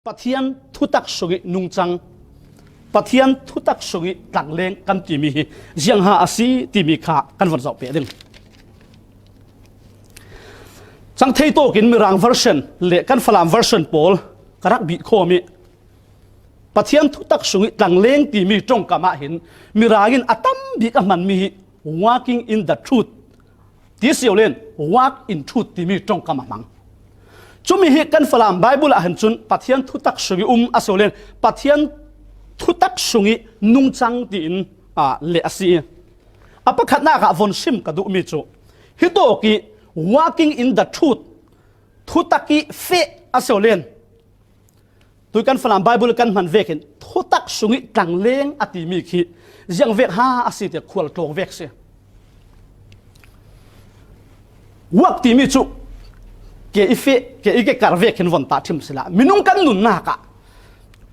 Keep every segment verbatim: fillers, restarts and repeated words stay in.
Pathian thutak sungih nungcang, Pathian thutak sungih tlangleng kan timi hi ziangha a si timi kha kan von zoh peh ding. Cang thei tawkin Mirang version le kan Falam version pawl ka rak bih khawm ih, Pathian thutak sungih tlangleng timi ṭongkam ah hin Mirang in a tam bik a hmanmi hi walking in the truth ti si lo len, walk in truth timi ṭongkam a hmang. Cumi hi kan Falam Bible ah hin cun Pathian thutak sungih um a si lo len, Pathian thutak sungih nungcang tiin, aa, leh a si ih, a pakhatnak ah von sim ka duhmi cu, hitawk ih walking in the truth, thutak ih feh a si lo len, tui kan Falam Bible kan hman vekin thutak sungih tlangleng a timi khi ziang vek ha a si ti khual tlawng vek si. Walk timi cu ke i feh, ke i ke kar vekin von tah ṭhim si la. Minung kan nunnak ah,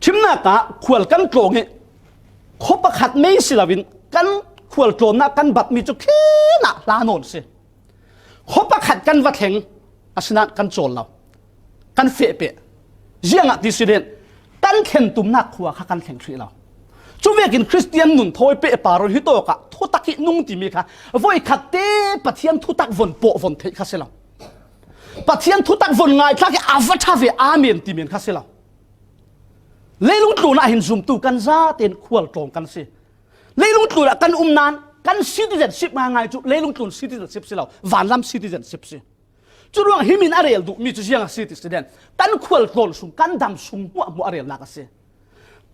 ṭhimnak ah khual kan tlawng ih khuapakhat mei si loin kan khual tlawnnak kan batmi cu khin ah hla nawn si. Khuapakhat kan va thleng, asinain kan cawl lo, kan feh peh. Ziangah ti si len, kan thlen tumnak khua kha kan thleng hrih lo. Cuvekin Khristian nun thawi peh par un hitawk ah thutak ih nung timi kha voikhat te Pathian thutak von pawh von theih kha si lo. Pathian thutak von ngaithlak ih a va ṭha ve, amen ti men kha si lo. Leilung tlun ah hin zumtu kan zaten khual tlawng kan si. Leilung tlun ah kan um nain kan citizenship ngaingai cu leilung tlun citizenship si lo, vanlam citizenship si. Curuangah himi in a rel duhmi cu ziang a si ti si len, kan khual tlawn sung, kan dam sung hmuahhmuah a relnak a si.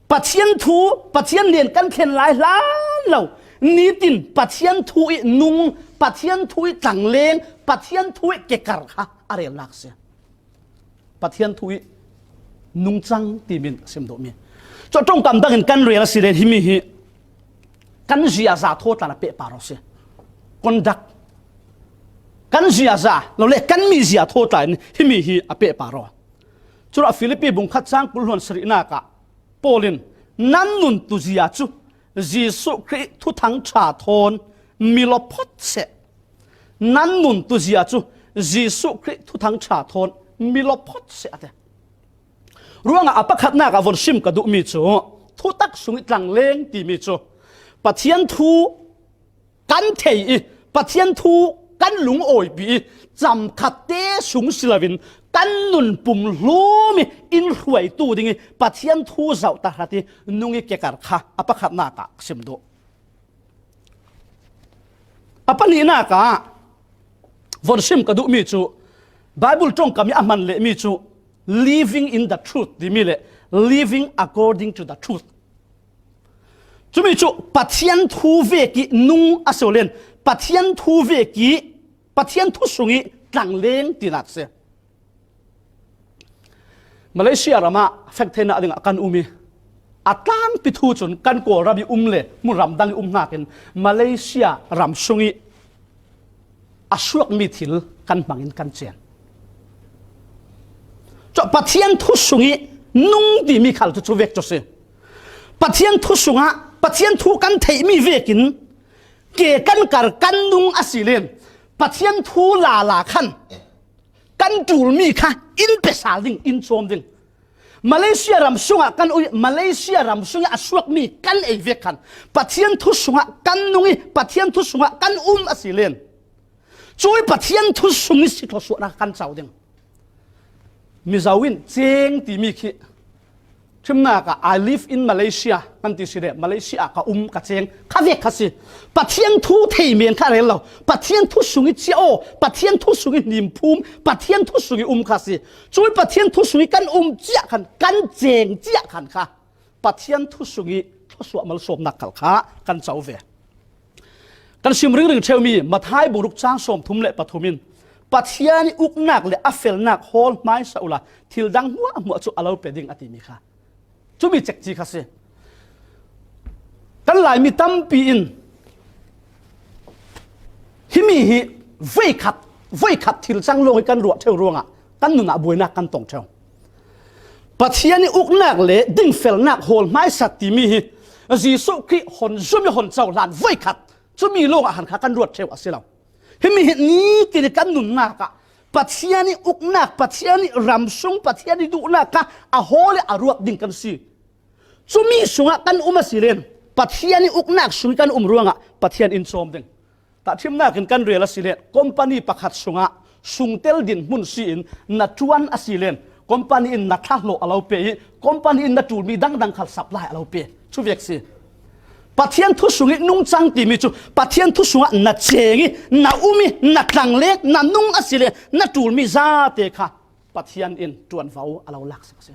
Pathian thu, Pathian nen kan thlen lai hlan lo, nitin Pathian thu ih nung, Pathian thu ih tlangleng, Pathian thu ih kekar kha a relnak a si. Pathian thu ih nungcang timin a sim duhmi. Cun ṭongkam dangin kan rel a si len himi hi kan ziaza thawtlan a pehpar aw si. Conduct. Kan ziaza, lo le kan mizia thawtlan himi hi a pehpar aw. Curuah Filipi bungkhat cang kul hluan sarihnak ah Paul in, nan nun tuzia cu Jesuh Khrih thuthang ṭha thawn mi lawp phawt seh. Nan nun tuzia cu Jesuh Khrih thuthang ṭha thawn mi lawp phawt seh a ti. Ruangah a pakhatnak ah von sim ka duhmi cu thutak sungih tlangleng timi cu Pathian thu kan thei ih, Pathian thu kan lungawipih ih, camkhatte sung si loin kan nun pumhlum ih in hruaitu ding ih Pathian thu zoh tahrat ih nung ih kekar kha a pakhatnak ah ka sim duh. A pahnihnak ah von sim ka duhmi cu Bible ṭongkam ih a hman lehmi cu living in the truth timi le living according to the truth. Cumi cu Pathian thu vekih nung a si lo len Pathian thu vekih, Pathian thu sungih tlangleng tinak si. Malaysia ram ah fek theinak dingah kan um ih, a tlangpi thu cun kan Kawlram ih um le hmun ramdang ih um hnakin Malaysia ram sungih a suakmi thil kan hmangin kan cen. Cun Pathian thu sungih nung timi khal cu cu vek cu si. Pathian thu sungah Pathian thu kan theihmi vekin ke kan kar kan nung a si len Pathian thu lala khan kan ṭulmi kha in pe sal ding, in cawm ding. Malaysia ram sungah kan ui, Malaysia ram sungah a suakmi kan ei vek khan Pathian thu sungah kan nung ih Pathian thu sungah kan um a si len, cui Pathian thu sungih si thluasuahnak kan co ding. Mizo in ceng timi khi ṭhimnak ah, "I live in Malaysia," kan ti si le, Malaysia ah ka um, ka ceng kha vek kha si. Pathian thu thei men kha rel lo. Pathian thu sungih cia aw, Pathian thu sungih hnim phum, Pathian thu sungih um kha si. Cui Pathian thu sungih kan um ciah khan, kan ceng ciah khan kha Pathian thu sungih thluasuah malsawmnak khal kha kan co ve. Kan sim ringring ṭheumi Matthai bung ruk cang sawmthum le pathum in, "Pathian ih uknak le a felnak hawl hmaisa uhla thil dang hmuahhmuah cu a lo pe ding," a timi kha cumi cekci kha si. Kan Laimi tampi in himi hi voikhat, voikhat thil cang lawng hi kan ruah ṭheu ruangah kan nunah buainak kan tong ṭheu. Pathian ih uknak le dingfelnak hawl hmaisa timi hi Jesuh Khrih hon zum ih hon cohlan voikhat cumi lawngah han kha kan ruat ṭheu a si lo. Himi hi nitin ih kan nunnak ah Pathian ih uknak, Pathian ih ramsung, Pathian ih duhnak kha a haw le a ruat ding kan si. Cumi sungah kan um a si len, Pathian ih uknak sungih kan um ruangah Pathian in cawm ding. Tahṭhimnak in kan rel a si len, company pakhat sungah sungtel dinhmun si-in na ṭuan a si len, company in na thlahlawh a lo pe ih, company in na ṭulmi dangdang khal supply a lo pe. Cuvek si. Pathian thu sungih nungcang timi cu Pathian thu sungah na ceng ih, na um ih, na tlangleng, na nung a si len, na ṭulmi zate kha Pathian in ṭuanvo a lo laksak a si.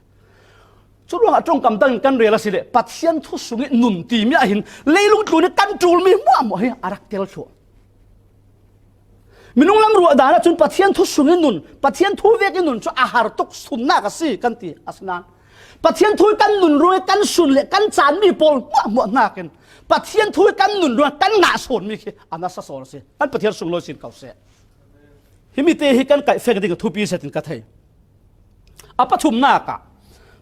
Curuangah ṭongkam dangin kan rel a si le, Pathian thu sungih nun timi ah hin leilung tlun ih kan ṭulmi hmuahhmuah hi a rak tel thluh. Minung lam ruah dan ahcun Pathian thu sungih nun, Pathian thu vekih nun cu a har tuk sunnak a si kan ti a si nain, Pathian thu ih kan nun ruangih kan sun le kan caanmi pawl hmuahhmuah hnakin Pathian thu ih kan nun ruangih kan ngah sawnmi khi a nasa sawn a si. Kan Pathian sunglawi sin ko seh. Himi te hi kan kaihfek ding a thupi zetin ka thei. A pathumnak ah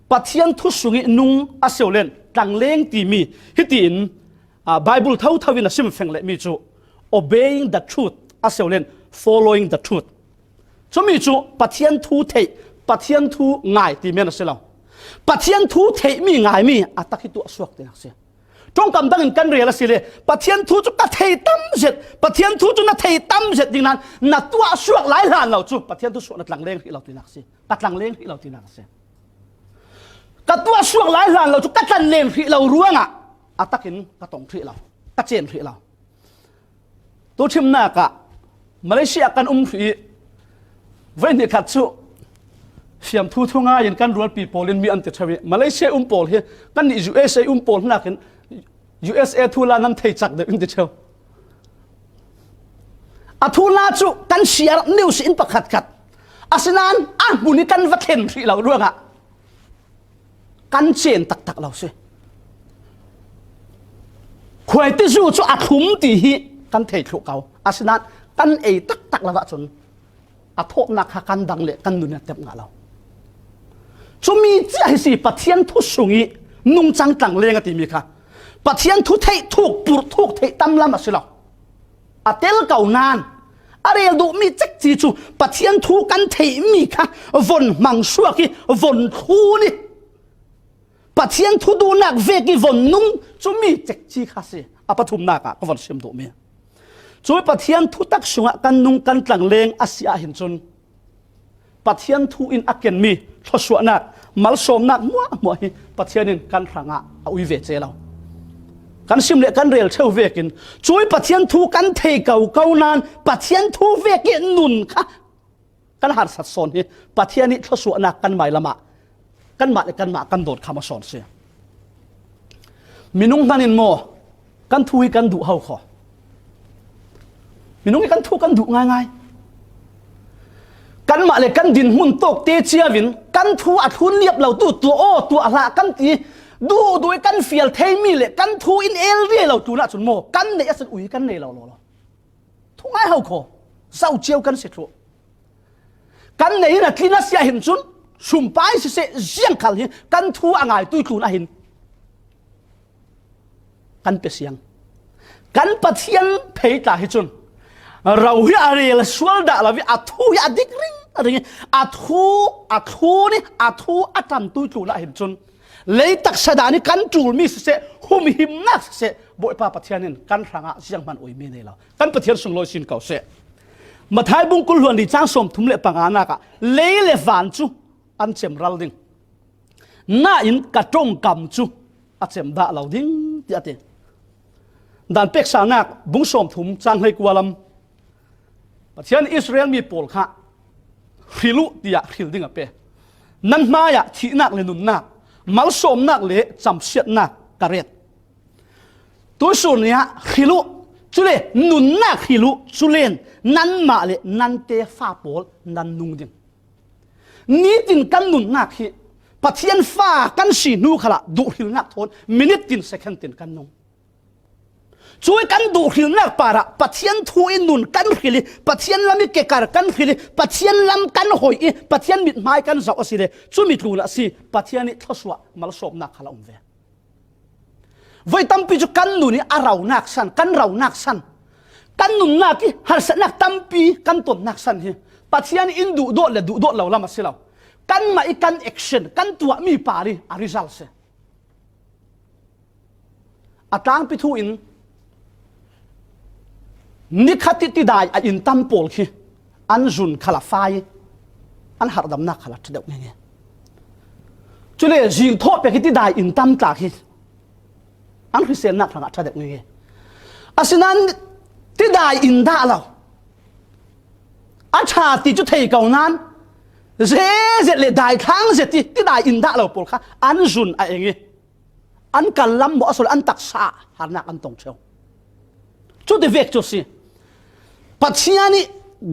Pathian thu sungih nung a si len tlangleng timi hitiin, aa, Bible thotho in a sim feng lehmi cu obeying the truth a si len following the truth. Cumi cu Pathian thu theih, Pathian thu ngai timi an a si lo. Pathian thu theihmi ngaimi a tak hi tuah suak tinak a si. Ṭongkam dangin kan rel a si le, Pathian thu cu ka thei tam zet, Pathian thu cu na thei tam zet ding nain na tuah suak lai hlan lo cu Pathian thu suah na tlangleng hrih lo tinak a si. Ka tlangleng hrih lo tinak a si. Ka tuah suak lai hlan lo cu ka tlangleng hrih lo ruangah a takin ka tong hrih lo, ka cen hrih lo. Tuṭhimnak ah Malaysia ah kan um hrih ih, voihnih khat cu fiamthu thu ngai in kan rualpi pawl in mi an ti ṭheu ih, Malaysia um pawl hi kannih U S A um pawl hnakin U S A thuhla nan thei cak deuh in ti ṭheu. A thuhla cu kan siar neu si in pakhatkhat. Asinain a hmun ih kan va thlen hrih lo ruangah kan cen taktak lo si. Khuaitizu cu a thlum ti hi kan thei thluh ko. Asinain kan ei taktak lo ahcun a thawhnak kha kan dang le kan nun a tep ngah lo. Cumi cia hi si Pathian thu sungih nungcang tlangleng a timi kha. Pathian thu theih thuk, purh thuk theih tam lam a si lo. A tel ko nain a rel duhmi cekci cu Pathian thu kan theihmi kha von hmang suak ih von thlun ih Pathian thu duhnak vek ih von nung cumi cekci kha si. A pathumnak ah ka von sim duhmi cu Pathian thutak sungah kan nung kan tlangleng a si ahhin cun Pathian thu in a kenmi thluasuahnak, malsawmnak hmuahhmuah hi Pathian in kan hrangah a ui ve ce lo. Kan sim le kan rel ṭheu vekin cuih Pathian thu kan thei ko ko nain Pathian thu vek ih nun kha kan harsat sawn hi Pathian ih thluasuahnak kan mailam ah kanmah le kanmah kan dawt kham a sawn si. Minung hman in maw kan thu hi kan duh ho kho. Minung hi kan thu kan duh ngaingai. Kanmah le kan dinhmun tawk te cio in kan thu a thlun liap lo tu tuah aw tuah hlah kan ti duhduh ih kan fial theimi le kan thu in el riai lo tlun ahcun maw kan neih a san ui kan nei lo law law. Thu ngai ho kho. Zo cio kan si thluh. Kan nei in a tlin a si ahhin cun sumpai siseh ziang khal hi kan thu a ngaitui tlun ahhin kan pe siang. Kan Pathian phei tla hi cun ro hi a rel sual dah lo ih a thu hi a dik ring ring ih a thu a thlun ih a thu a ṭamtui tlun ahhin cun lei taksa dan ih kan ṭulmi siseh, humhimnak siseh, Bawipa Pathian in kan hrangah zianghman uimi nei lo. Kan Pathian sunglawi sin ko seh. Matthai bung kul hluan li cang sawmthum le panganak ah lei le van cu an cemral ding. Nain ka ṭongkam cu a cem dah lo ding, tiah a ti. Dan peksanak bung sawmthum cang hleikua lam. Pathian Israel mi pawl kha hril uh tiah hril ding a pe. Nan hmaiah thihnak le nunnak, malsawmnak le camsiatnak ka ret. Tuihsun ni ah hril uh, cule nunnak hril uh, culen nanmah le nan tefa pawl nan nung ding. Nitin kan nunnak hi Pathian fa kan si hnu khalah duhhrilnak thawn minute tin second tin kan nung. Cui kan duhhrilnak parah Pathian thu in nun kan hril ih, Pathian lam ih kekar kan hril ih, Pathian lam kan hoih ih, Pathian mithmai kan zoh a si le, cumi tlunah a si, Pathian ih thluasuah malsawmnak khal a um ve. Voi tampi cu kan nun ih a ronak san, kan ronak san, kan nunnak ih harsatnak tampi kan tonnak san hi Pathian in duhdawt le duhdawt lo lam a si lo. Kanmah i kan action, kan tuahmi pali a result si. A tlangpi thu in nikhat i tidai a in tam pawl khi an zun khala fai, an harhdamnak khala ṭha deuh nge nge. Cule zing thawh pek i tidai in tam tla khi an hriselnak hrangah ṭha deuh nge nge. Asinain tidai in dah lo. A ṭha ti cu thei ko nain, zezet le daithlang zet i tidai in dah lo pawl kha an zun a eng i, an kal lam maw a si lo, an taksa harnak an tong ṭheu. Cuti vek cu si. Pathian i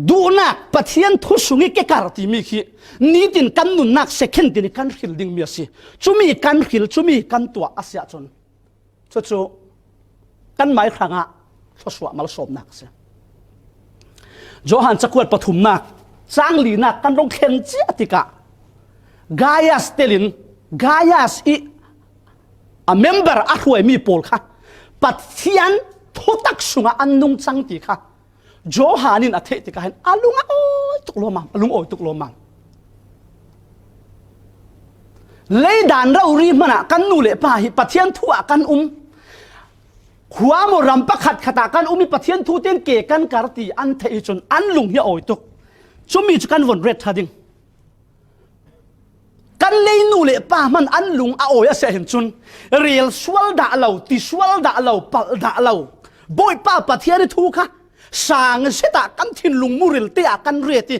duhnak, Pathian thu sung i kekar timi khi nitin kan nunnak second tin i kan hril dingmi a si. Cumi kan hril, cumi kan tuah a si ahcun, cucu kanmah hrangah thluasuah malsawmnak a si. Johan cakuat pathumnak, cang linak kan rung thlen cia tikah, Gaius telin, Gaius i a member a hruaimi pawl kha Pathian thutak sungah an nung cang ti kha Johan in a theih tikah hin a lung a awi tuk lawmmam, a lung awi tuk lawmmam. Leidan rori hmanah kan nu le pa hi Pathian thu ah kan um. Khua maw ram pakhat khat ah kan um i Pathian thu tein ke kan kar ti an theih hi cun an lung hi a awi tuk. Cumi cu kan von ret ṭha ding. Kan leinu le pa hman an lung a awi a si ahhin cun, rel sual dah lo, ti sual dah lo, palh dah lo, Bawipa Pathian i thu kha sang zet ah kan thinlung muril te ah kan ret i,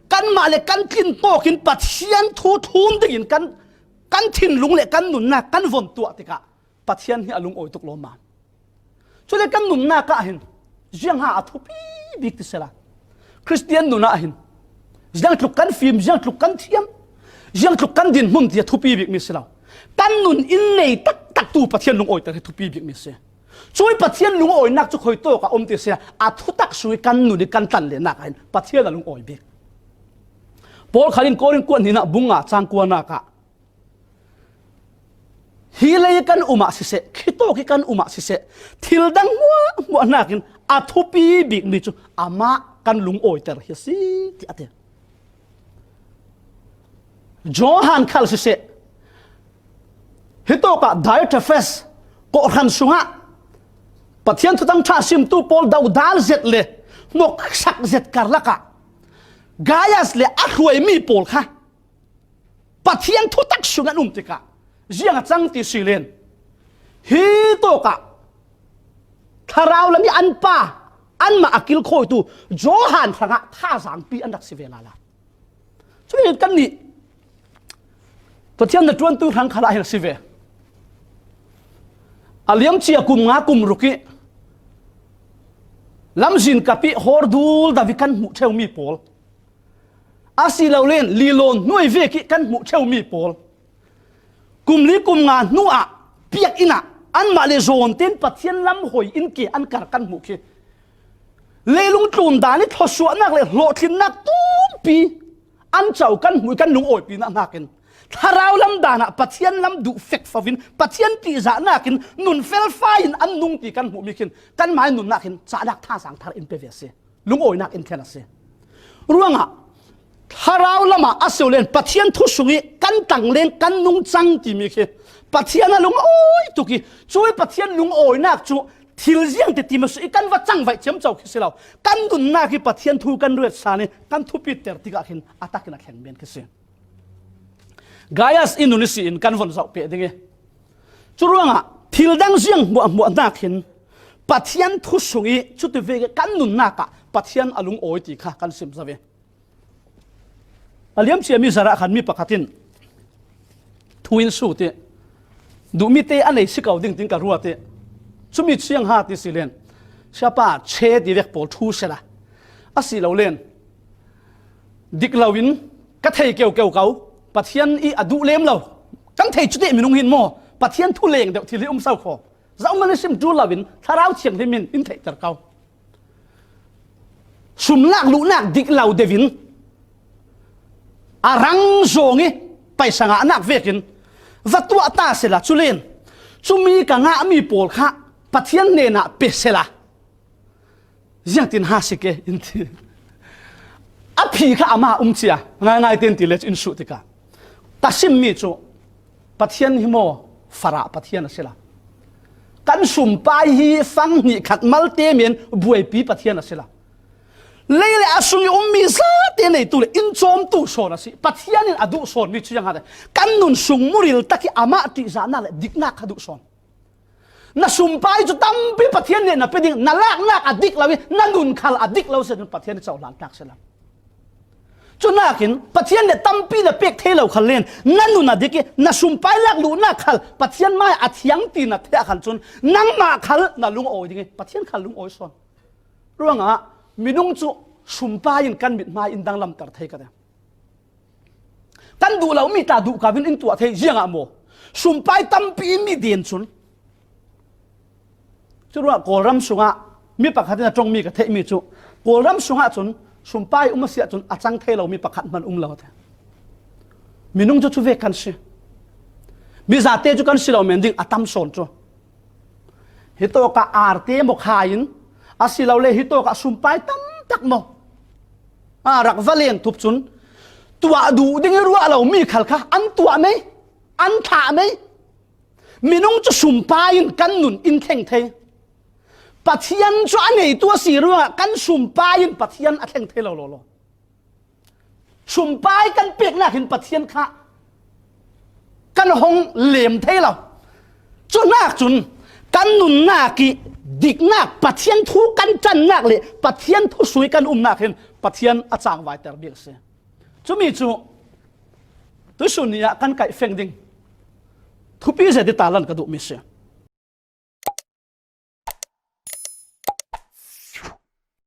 kanmah le kan tlin tawkin Pathian thu thum dingin kan, kan thinlung le kan nunnak kan von tuah tikah Pathian hi a lungawi tuk lawmmam. Cule kan nunnak ah hin ziangha a thupi bik ti sela, Khristian nun ah hin ziangtluk kan fim, ziangtluk kan thiam, ziangtluk kan dinhmun ti a thupi bikmi si lo. Kan nun in nei taktaktu Pathian lungawiter hi thupi bikmi si. Cui Pathian lungawinak cu khuitawk ah um ti si a, a thutak sung i kan nun i kan tlan lenak ah hin Pathian a lungawi bik. Paul khal in Korin kuat hnihnak bung nga cang kuanak ah, hi lei kan um ah siseh, khitawk i kan um ah siseh, thil dang hmuahhmuah hnakin a thupi bikmi cu amah kan lungawiter hi a si, tiah a ti. Johan khal siseh, hitawkah Diotrephes kawhhran sungah Pathian thutang ṭha simtu pawl dodal zet le hnoksak zet karlakah Gaius le a hruaimi pawl kha Pathian thutak sung an um tikah ziang a cang ti si len, hi tawkah thlarau lam i an pa, anmah a kilkhawitu Johan hrangah thazaangpi an rak si ve lala. Cumi kannih Pathian na ṭuantu hrang khalah hin a si ve. A liamcia kum nga kum ruk i lamzin kap i hawr dul davi kan hmuh ṭheumi pawl, a si lo len lilawn hnuai vek i kan hmuh ṭheumi pawl, kum li kum nga hnu ah piak inn ah anmah le zawn tein Pathian lam hoi in ke an kar kan hmuh khi, leilung tlun dan i thluasuahnak le hlawhtlinnak tumpi an co kan hmuh i kan lungawipinah hnakin, thlarau lam dan ah Pathian lam duh fekfo in Pathian ṭihzahnak in nun felfai in an nung ti kan hmuhmi khin kanmah i nunnak hin cahnak thazaang thar in pe ve a si. Lungawinak in thlen a si. Ruangah thlarau lamah a si lo len Pathian thu sung i kan tangleng kan nung cang timi khi Pathian a lungawi tuk i, cui Pathian lungawinak cu thil ziang tete maw si i kan va cangvaih ciamco khi si lo. Kan nunnak i Pathian thu kan ruatsan i kan thupiter tikah khin a takin a thleng men khi si. Gaius i nun i si in kan von zoh peh ding i, curuangah thil dang ziang hmuahhmuah hnak hin Pathian thu sung i cuti vek i kan nunnak ah Pathian a lungawi ti kha kan sim zo ve. A liamciami zarah khan mi pakhat in thu in sut i, duhmi te a nei si ko ding tin ka ruat i, cumi ziangha ti si len, siapa che ti vek pawl thu sela, a si lo len, dik lo in ka thei keukeu ko, Pathian i a duh lem lo, kan thei cutih minung hin maw Pathian thu leng deuh thil hi um so kho. Zohman i sim ṭul lo in Thlarau Thianghlim in in theihter ko. Sum lak luhnak dik lo deuh in a rang zawng i paisa ngahnak vekin va tuah ta sela, culen cumi ka ngahmi pawl kha Pathian hnenah pe sela, ziangtin ha si ke in ti. A phi kha amah um cia, ngaingai ten ti le cu in suh tikah, ka simmi cu Pathian hi maw, farah Pathian a si la. Kan sumpai hi fang hnih khat malte men buaipi Pathian a si la. Lei le a sung i ummi zate neitu le in cawmtu sawn a si. Pathian in a duh sawnmi cu ziang hate, kan nun sung muril tak hi amah ṭihzahnak le diknak kha duh sawn. Na sumpai cu tampi Pathian nih na pe ding, na laknak a dik lo i na nun khal a dik lo si cun Pathian i cohlan hnak si lo. Cunakin Pathian nih tampi na pek thei lo khal len, na nun a dik i na sumpai lak luhnak khal Pathian mai a thiang ti na theih khal cun nangmah khal na lungawi ding i Pathian khal lungawi sawn. Ruangah minung cu sumpai in kan mithmai in danglamter thei ka ti. Kan duh lomi tla duh kau in in tuah thei ziangah maw? Sumpai tampi in mi den cun. Curuah Kawlram sungah mi pakhat in a ṭongmi ka theihmi cu, Kawlram sungah cun sumpai um a si ahcun a cang thei lomi pakhat hmanh um lo a ti. Minung cu cu vek kan si. Mi zate cu kan si lo men ding a tam sawn cu. Hitawkah arte maw khai in, asilole hitawkah sumpai tamtak maw, a rak va len thup cun tuah duh ding i ruah lomi khal kha an tuah mei, an thlah mei. Minung cu sumpai in kan nun in thleng thei. Pathian cu a neitu a si ruangah kan sumpai in Pathian a thleng thei lo law law. Sumpai kan peknak hin Pathian kha kan hong lem thei lo. Cunak cun kan nunnak i diknak, Pathian thu kan ṭannak le Pathian thusui kan umnak hin Pathian a cangvaiter bik a si. Cumi cu tuisun ni ah kan kaihfeng ding thupi zet i talan ka duhmi si.